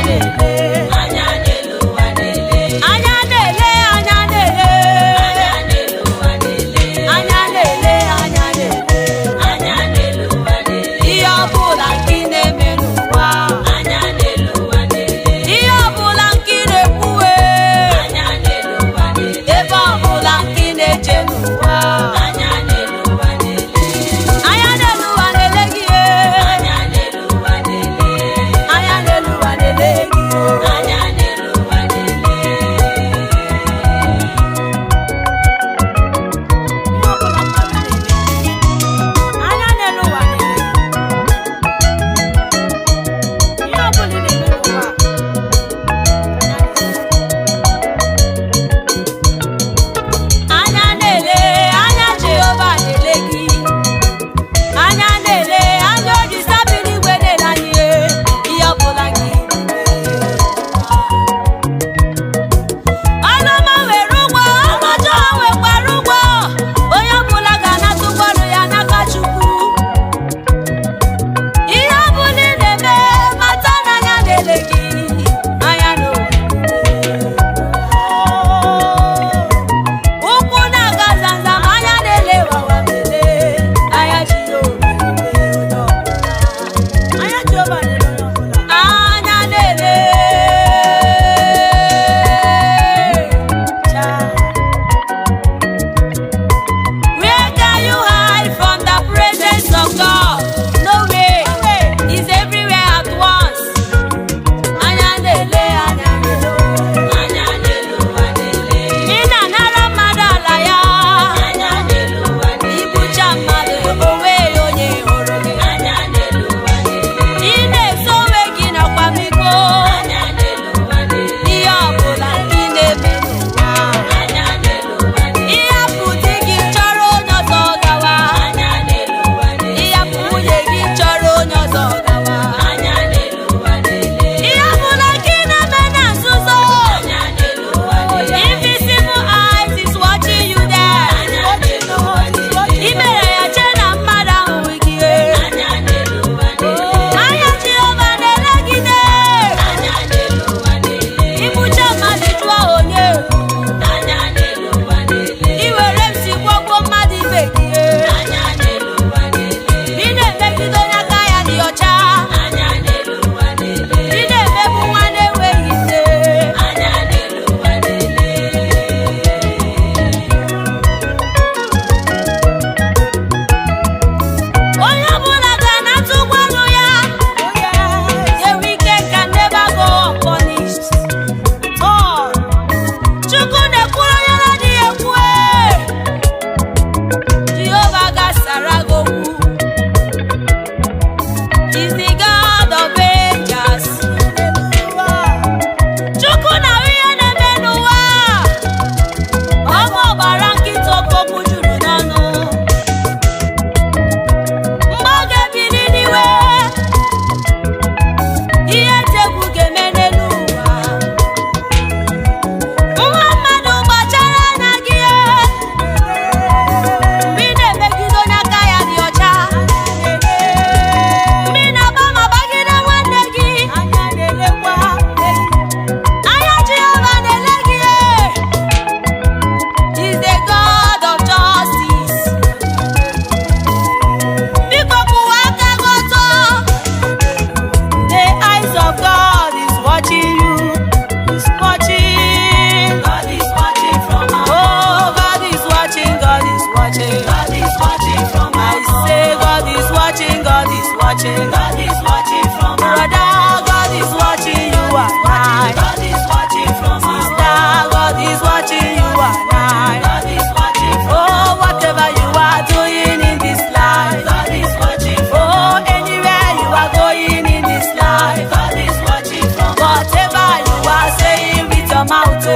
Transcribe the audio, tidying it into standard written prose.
na-ele. Anya n'elu ụwa na-ele. Anya na-ele, anya na-ele. Anya n'elu ụwa na-ele. Anya na-ele, anya na-ele. Anya n'elu ụwa na-ele. Ihe ọbụla nke ị na-eme n'ụwa. Anya n'elu ụwa na-ele. Ihe ọbụla nke ị na-ekwuwe. Anya n'elu ụwa na-ele. Ebe ọbụla nke ị na-eje n'ụwa. Anya n'elu ụwa na-ele. Anya n'elu ụwa na-ele gị. Anya n'elu ụwa na-ele. Anya n'elu ụwa na-ele gị. Anya n'elu ụwa na-ele. Ihe ọbụla mmadụ na-eme. Anya n'elu ụwa na-ele gị. Ihe ọbụla ị na-eme n'ụwa a, anya na-ele. Anya Jehova na-ele gị. Anya na-ele, anya Olisa bi n'igwe na-ele anyị, ihe ọbụla gị na-eme. Ọlụọma nwere ụgwọ, ọlụ ọjọọ nwekwara ụgwọ. Onye ọbụla ga-anata ụgwọ ọrụ ya n'aka Chukwu. Ihe ọbụla ị na-eme, mata na anya na-ele gị. Anya n'ụwa. Ụkwụ na-aga zamzam, anya na-ele wawa mele. Anya Jehova na-ele onye ọbụla. Anya Jehova na-ele onye ọbụla. Anya na-ele. Chaa. Where can you hide from the presence of God? Nowhere. He's everywhere at once. Anya na-ele, anya na-ele. Anya n'elu ụwa na-ele. Ị na-anara mmadụ ala ya. Anya n'elu ụwa na-ele. Ibucha mmadụ, o nweghị onye hụrụ gị. Anya n'elu ụwa na-ele. Ị na-eso onwe gị nakwa miko. Anya n'elu ụwa na-ele. Ihe ọbụla ị na-eme n'ụwa. Anya n'elu ụwa na-ele. Ịhapụ di gị chọrọ onye ọzọ gawa. Anya n'elu ụwa na-ele. Ịhapụ nwunye gị chọrọ onye ọzọ gawa. Anya n'elu ụwa na-ele. Ihe ọbụla nke ị na-eme na nzuzo. Anya n'elu ụwa na-ele. Invisible eyes is watching you there. Anya n'elu ụwa na-ele. I mere ya chee na mmadụ ahụghị gị. Anya n'elu ụwa na-ele. Anya Jehova na-elegide. Anya n'elu ụwa na-ele. Igbucha mmadụ jụọ onye. Anya n'elu ụwa na-ele. I were m si gwọgwọ mmadụ ibe gị. Anya n'elu ụwa na-ele. Ị na-emegide onye aka ya dị ọcha. Anya n'elu ụwa na-ele. Ị na-emegbu nwa na-enweghị nne. Anya n'elu ụwa na-ele. Onye ọbụla ga-anata ụgwọ ọrụ ya. Oh, yes. The wicked can never go unpunished. All. Chukwu na-ekwuru onye na-adịghị ekwu. Jehova ga-asara gị okwu. He's the God of angels. Chukwu na-ahụ ihe na-eme n'ụwa. Ọnwa ọgbara nkịta okokwu juru n'ọnụ. Mgbe ọ ga-ebili n'iwe, ihe dị egwu ga-eme n'elu ụwa. Nwa mmadụ, gbachara anya gị mgbe ị na-emegide onye aka ya dị ọcha, mgbe ị na-agba ma gbagide nwanne gị. Anya na-elekwa. Anya Jehova na-ele gị. He's the God of justice. Biko kwụwa aka gị ọtọ. The eyes of God is watching you. Is watching. God is watching from above. Oh, God is watching, God is watching. God is watching from I above. say God is watching, God is watching. God is watching from above. Brother, God is watching you and I. God is watching from above. Sister, God is watching you and I. God is watching from Oh, whatever you are doing in this life. God is watching from Oh, anywhere you are going in this life. God is watching from Whatever you are saying with your mouth, oh.